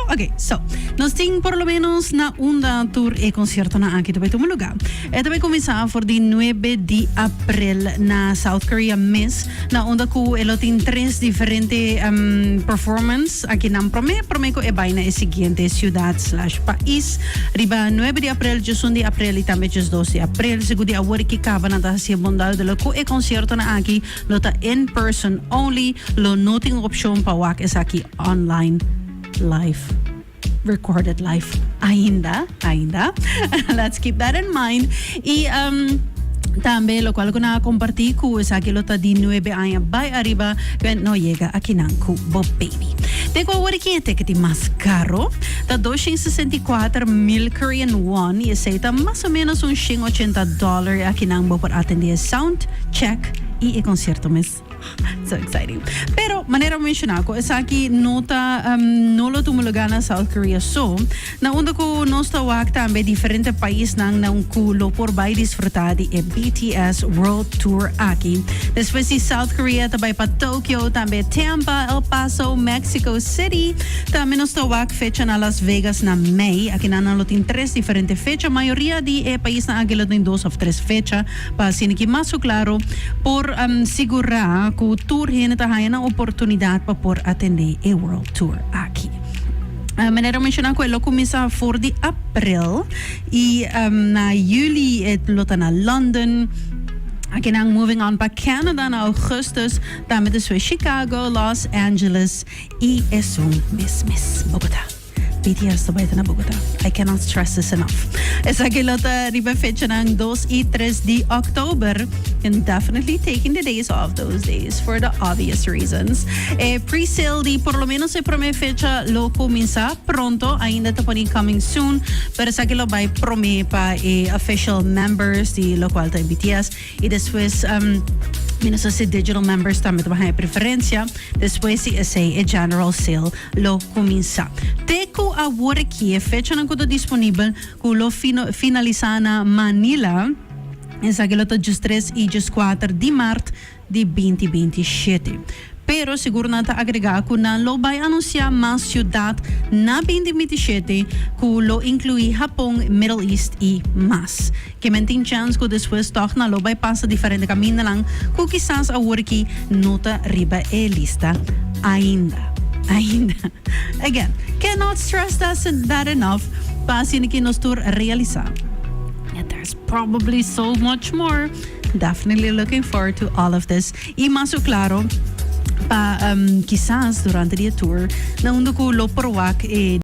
Ok, so, nos tin por lo menos na unda tur e conciertonan aki ta bay tuma lugar. E ta bay cuminsa for di 9 di april na South Korea mes, na unda cu e lo tin tres diferente performance aki nan prome, prome cu e bay na e siguiente ciudad slash pais. Riba 9 di april, 11 di april y tambe 12 di april. Segun di awor ki caba nan ta haci bon duidelijk cu e conciertonan aki lo ta in person only, lo no tin opcion pa wak esaki online live, recorded live ainda, ainda. Let's keep that in mind. Y tambe locual cu nan a comparti cu esaki lo ta di 9 aña bay ariba, cu no yega akinan cu bo baby. Te cu awor aki e ticket di mas caro ta 264,000 Korean won y esey ta mas o menos un $180. Akinan bo por atende e sound check y e concierto mes. So exciting. Pero, manera menciona, cu esaki no ta, no lo tuma lugar na South Korea so. Na unda cu nos ta wak tambe diferente paisnan na un cu lo por bay disfruta di e BTS World Tour aki. Despues di South Korea ta bay pa Tokyo, tambe Tampa, El Paso, Mexico City. Tambe nos ta wak fecha na Las Vegas na mei. Aki nan lo tin tres diferente fecha. Mayoria di e paisnan aki lo tin dos of tres fecha, pa asina ki mas su claro por sigura cu tur hende ta haya nan oportunidad pa por atende e World Tour aki. Manera menciona cu e lo cuminsa for di april y na juli e lo ta na London. Aki nan moving on pa Canada na augustus, tambe despues Chicago, Los Angeles y esun mes mes Bogota. BTS ta bai ta na Bogota. I cannot stress this enough. Esaki lo ta riba fechanan 2 y 3 di october. And definitely taking the days off those days for the obvious reasons. E pre-sale di por lo menos e prome fecha lo cuminsa pronto. Ainda ta poni coming soon. Pero esaki lo bai prome pa e official members di locual ta BTS. Y despues mi no sa si digital members tambe ta baha e preferencia. Despues di esey e general sale lo cuminsa. Te cu awor aki e fechanan cu ta disponibel cu lo finalisa na Manila, esaki lo ta 13 y 14 di maart di 2027. Pero sigur nan ta agrega cu nan lo bay anuncia mas ciudad na 2027 cu lo inclui Japon, Middle East y mas. Ke men tin chance cu despues toch nan lo bay pasa diferente camindanan cu kisas awor aki no ta riba e lista ainda. Ainda. Again, cannot stress that enough pa asina ki nos tur realisa that there's probably so much more. Definitely looking forward to all of this. Y mas su claro, pa kisas durante di e tour, na unda cu lo por wak e.